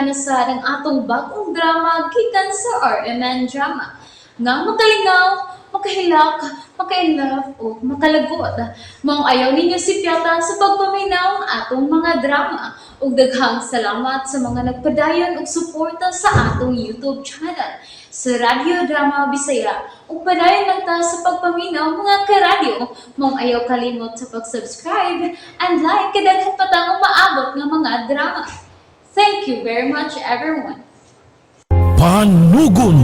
Amihan na sad ang atong bagong drama gikan sa RMN Drama nga makalingaw, makahilak, maka-inlove o makalagot. Maong ayaw ninyo sipyata sa pagpaminaw ang atong mga drama. Ug daghang salamat sa mga nagpadayon og suporta sa atong YouTube channel sa Radyo Drama Bisaya. Ug padayon lang ta sa pagpaminaw, mga karadyo. Maong ayaw kalimot sa pag-subscribe and like kay daghan pa tang umaabot nga mga drama. Thank you very much, everyone. Panugon.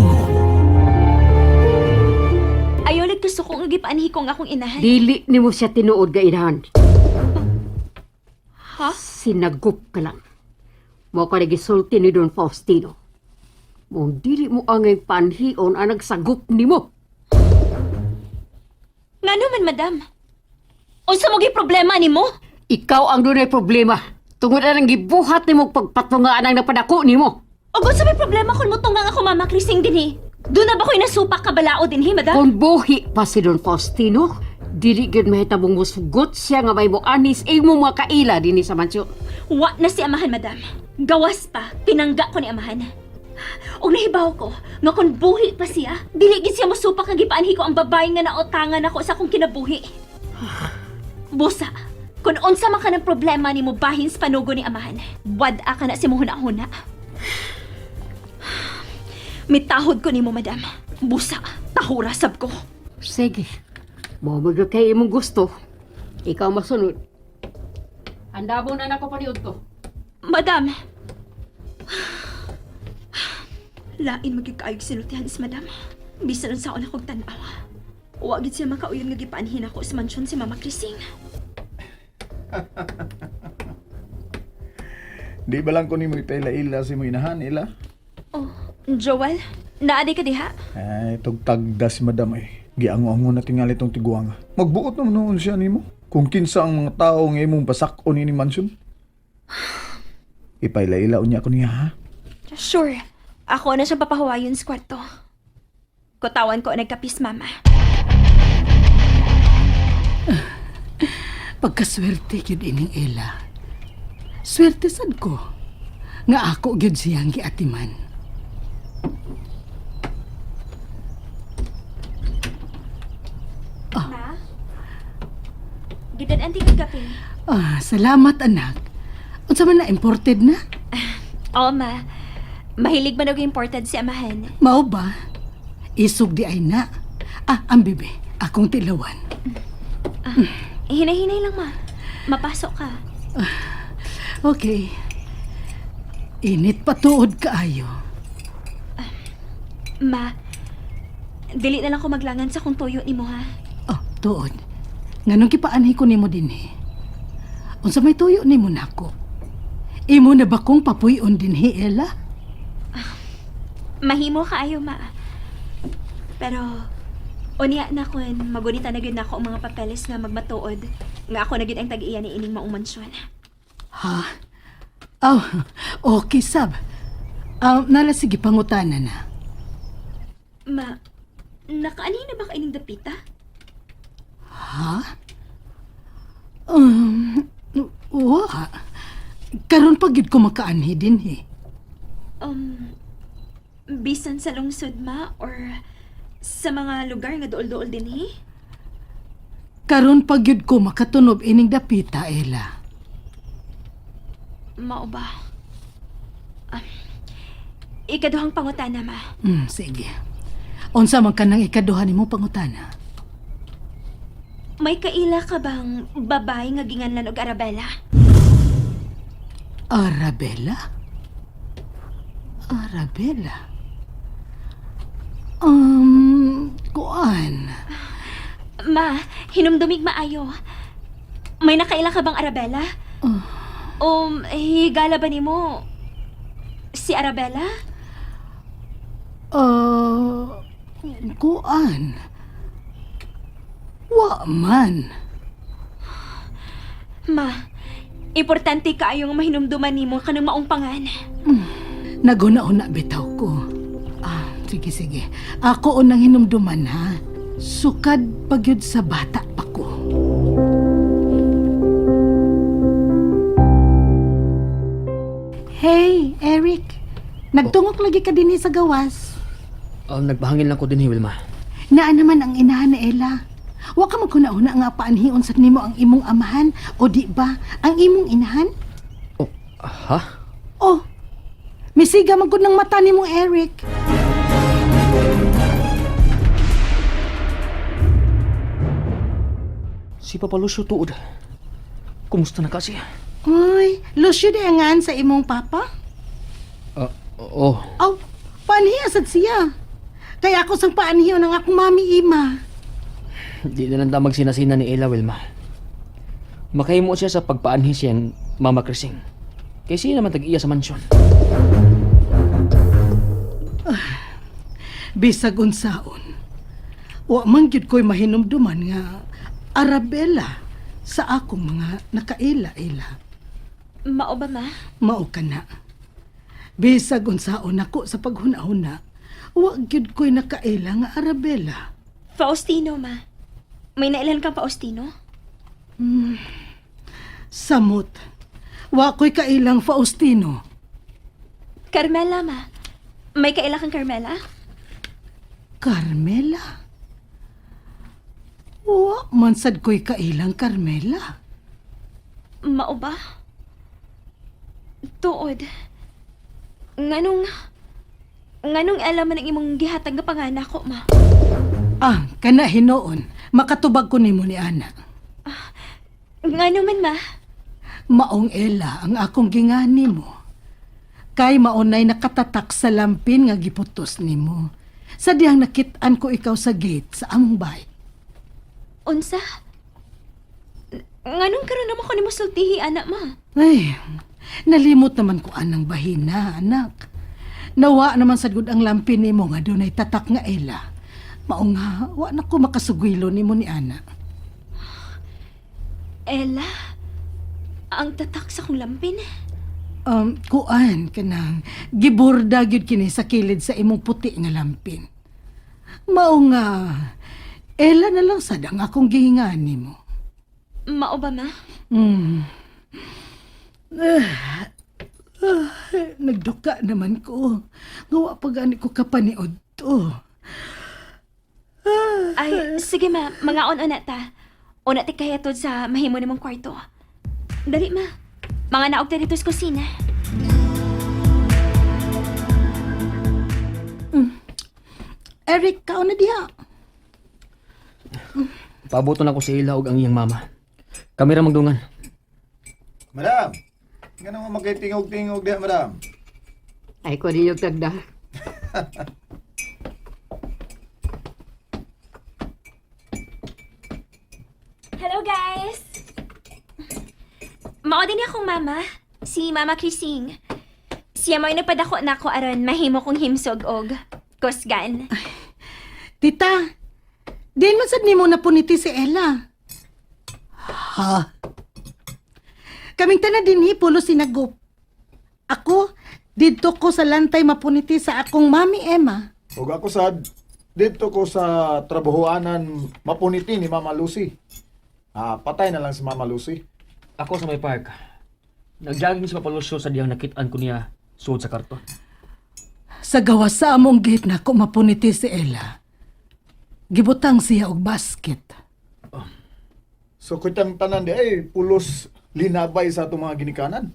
Ayaw lang gusto kong gipaanhi ko ang akong inahan. Dili nimo siya tinuod ga inahan. Ha? Sinagup ka lang. Mao ka gisulti ni Don Faustino. Mong dili mo angay panhion ang nagsagup nimo. Ngano man, madam? Unsa mo gi problema nimo? Ikaw ang dunay problema. Tungod ang gibuhat nimo pagpatungaan ang napadako nimo. Og unsa may problema kung mutungang ako Mama Krising dinhi? Doon na ba ko'y nasupak kabalao dinhi, madam? Kung buhi pa si Don Faustino, dili gyud mahitabong musugot siya nga may moanis imo mga kaila dinhi sa mansyon. Wa na si amahan, madam. Gawas pa, pinangga ko ni amahan. Og nahibaw ko, nga kung buhi pa siya, dili gid siya mosupak nga gipaanhi ko ang babae nga naotangan ako sa akong kinabuhi. Busa, kung unsa man ka ng problema nimo bahin sa panugo ni amahan, wad-a ka na si huna-huna. Mitahod ko nimo, madam. Busa, tahura sab ko. Sige. Mao man gyud kay imong gusto. Ikaw masunod. Andabo na nako paniud ko. Madam! Lain magkakaayog sinultihan si madam. Bisan unsaon akong tan-aw. Wa gid siya makauyon nga gipaanhin ako sa mansyon si Mama Krising. Di ba lang ko nimo ipaila-ila si mo inahan, ila? Oh, Joel, naadi ka diha? Ay, tugtagda si madam ay. Giango-ango na tingali tong tiguanga. Magbuot naman noon siya nimo. Kung kinsa ang mga tao nga imong pasakon ini mansyon. Ipaila-ila unya ko niya ha. Sure. Ako na siyang papahuwayon sa kwarto. Kutawan ko ang nagkapis, Mama. Pagkaswerte gyud ining Ella. Swerte sad ko nga ako gyud siyang giatiman. Ma? Gidan anti kag kape. Ah, salamat anak. Unsa man na imported na? Oo, Ma. Mahilig man og imported si amahan. Mao ba? Isog di ay na. Ah, ang bibi, akong tilawan. Hinay-hinay lang, Ma. Mapasok ka. Okay. Init patuod kaayo. Ma, dili na lang ko maglangan sa kung tuyo nimo ha. Oh, tuod. Nganong gipaanhi ko nimo dinhi? Unsa may tuyo nimo nako? Imo na ba kong papuy-on dinhi, Ella? Mahimo kaayo, ma. Pero unya na kun magunita na gyud nako ang mga papeles nga magmatuod nga ako na gyud ang tag-iya ni ining maong mansyon. Ha? Oh, okay, sab. Nala sige pangutana na. Ma, nakaani na ba ka ining dapita? Ha? Wa. Karon pa gyud ko makaanhi dinhi. Bisan sa lungsod, ma, or sa mga lugar nga duol-duol dinhi? Karon pa gyud ko makatunob ining dapita, Ella. Mao ba? Ah, ikaduhang pangutana, ma. Sige. Unsa man kanang ikaduha nimo pangutana? May kaila ka bang babae nga ginganlan og Arabella? Arabella? Arabella? Kuan. Ma, hinumdumig maayo. May nakaila ka bang Arabella? Higala ba nimo si Arabella? Kuan. Wa man. Ma, importante kaayo nga mahinumduman nimo kanang maong pangan. Naguna-una bitaw ko. Ah, sige, sige. Ako unang hinumduman ha. Sukad pagyud sa bata pa ko. Hey, Eric. Nagtungok lagi ka dinhi sa gawas. Nagpahangin lang ko din, Wilma. Naa naman ang inahan ni Ella. Wa ka magkuna-una nga paanhion sa nimo ang imong amahan o di ba ang imong inahan? Oh, ha? Oh, misiga man gud ng mata nimong Eric. Si Papa Lucio tuod. Kumusta na kasi? Uy, Lucio di angan sa imong papa? Oh. Aw, paanhiya sad siya. Kaya ako sang paanhiyon ang akong mami ima. Di na lang ta magsinasina ni Ella, Wilma. Makahimo siya sa pagpaanhi siyang Mama Krising. Kay siya naman tag-iya sa mansyon. Bisag unsaon. Wa man gyud ko'y mahinumduman nga Arabella sa akong mga nakaila-ila. Mao ba, ma? Mao ka na. Bisag unsaon ako sa paghuna-huna, wa gyud ko'y nakaila nga Arabella. Faustino, ma. May nailan kang Faustino? Samot. Wa ko'y kailang Faustino. Carmela, ma. May kaila kang Carmela? Carmela? Wa man sad ko'y kailang Carmela. Mao ba? Tuod. Nganong... Nganong alam man ang imong gihatag nga panganak ko, ma? Ah, kana hinoon, makatubag ko nimo ni Ana. Ngano man, ma? Maong Ella ang akong gingani mo. Kay maunay nakatatak sa lampin nga giputos nimo. Sa dihang nakit-an ko ikaw sa gate sa among bahay. Unsa? Nganong karon naman ko nimo sultihi, anak, ma? Ay, nalimot naman ko anang bahina, anak. Nawa naman sad gud ang lampin nimo nga dunay tatak nga Ella. Mao nga, wa na ko makasugwilo nimo ni ana. Ella? Ang tatak sa kong lampin? Kuan kanang giborda gyud kini sa kilid sa imong puti nga lampin. Mao nga Ella na lang sad ang akong gihingaan nimo. Mao ba, ma? Ah, ah, nagduka naman ko. Nga wa pa gani ko kapaniod to. Ay, sige ma, mga on-ona ta. Una ti kaya sa mahimo nimong kwarto. Dali ma. Mga naog ta dito sa kusina. Eric, kaon na diha. Pabuto na ko si Ella og ang iyang mama. Kami ra magdungan. Madam! Nga naman magkitingog-tingog diha, madam. Ay ko ninyo tagda. Hello guys! Mao din akong mama, si Mama Krising. Siya mo'y nagpadako na ako aron mahimo kong himsog og kusgan. Tita, din man sad nimo na puniti si Ella. Ha? Kaming tanan dinhi pulo sinagop. Ako, didto ko sa lantay mapuniti sa akong mami Emma. Ug ako sad, dito ko sa trabahoanan mapuniti ni Mama Lucy. Ah, patay na lang si Mama Lucy. Ako sa may park. Nagjogging si Papa Lucio sa diyang nakit-an ko niya suod sa karton. Sa gawas sa among gate na ko mapuniti si Ella. Gibutang siya og basket. So kitang tanan di ay pulos linabay sa atong mga ginikanan.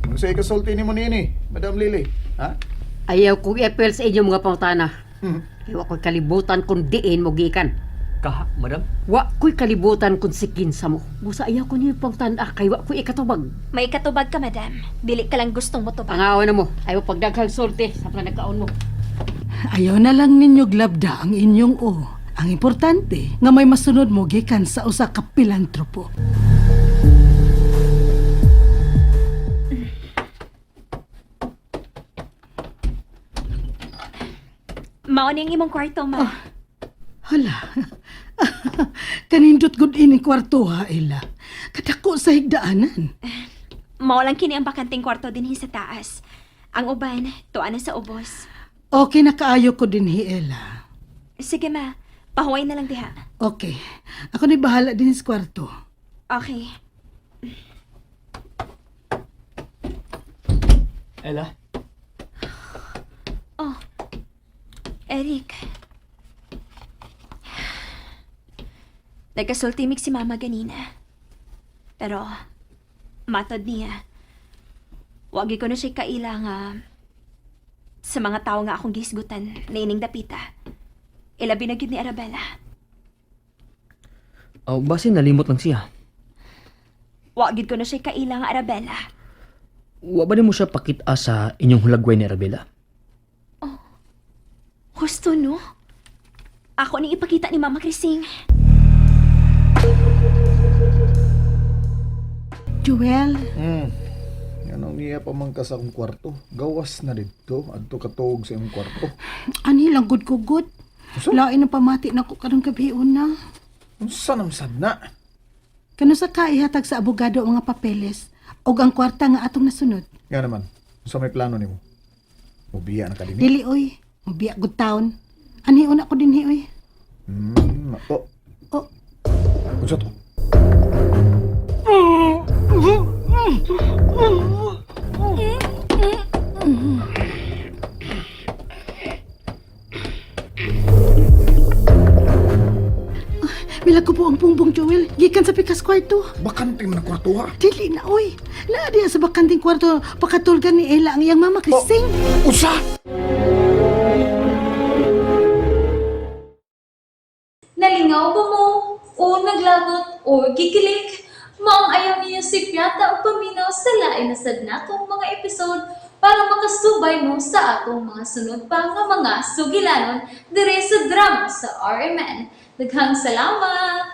Unsa ikasulti nimo niini, Madam Lily? Ha? Ayaw kong i-appeal sa inyong mga pangutana. Hmm. Kay wa ko'y kalibutan kung diin mo gikan. Kaha, madam? Wa ko'y kalibutan kung sikin sa mo. Busa ayaw ko niyo pangutana kay wa ko'y ikatubag. May katubag ka, madam. Dili ka lang gustong motubag. Pangaon na mo. Ayaw pagdaghang sulti sa mga nagkaon mo. Ayaw na lang ninyo glabda ang inyong o. Ang importante, nga may masunod mo gikan sa usa ka pilantropo. Mao ni ang imong kwarto, ma. Hala. Kanindot gud ini kwarto ha, Ella. Kadako sa higdaanan. Mao lang kini ang bakanting kwarto dinhi sa taas. Ang uban, tuwa na sa ubos. Okay na kaayo ko dinhi, Ella. Sige ma, pahuway na lang diha. Okay. Ako ni bahala din sa kwarto. Okay. Ella? Oh, Eric. Nagkasulti mig si Mama ganina. Pero, matod niya. Wagi ko na siya kaila nga sa mga tao nga akong gisgutan na ining dapita. Ilabi na gyud ni Arabella. Oh, basin nalimot lang siya. Wagi ko na siya kaila nga Arabella. Wa ba nimo siya pakita sa inyong hulagway ni Arabella? Husto, no? Ako ning ipakita ni Mama Krising. Joel, Anong niya pamangka sa akong kwarto? Gawas na dito. Adto katuog sa imong kwarto. ani lang gud ko gud. Unsa? Lain ang pamati nako karong gabi una. Unsa nam sad na? Kano sa kaihatag sa abogado ang mga papeles og ang kwarta nga atong nasunod. Nga naman, unsa may plano nimo? Mubiya na ka dinhi. Dili oy, mubiya gud taon. Ani una ko dinhi oy. Oh. Oh. Unsa to? Mila ko po ang pungbong Joel, gikan sa pikas kwarto. Bakante man ang kwarto ha. Dili na oy. Naa diya sa bakanting kwarto pakatulgan ni Ella ang iyang mama Krising. Unsa? Nalingaw ba mo? O naglagot o gikilig? Maong ayaw niyo si Piata o paminaw sa lain na sad natong mga episode para makasubay mo sa atong mga sunod pa nga mga sugilanon dire sa drama sa RMN. Daghang salamat!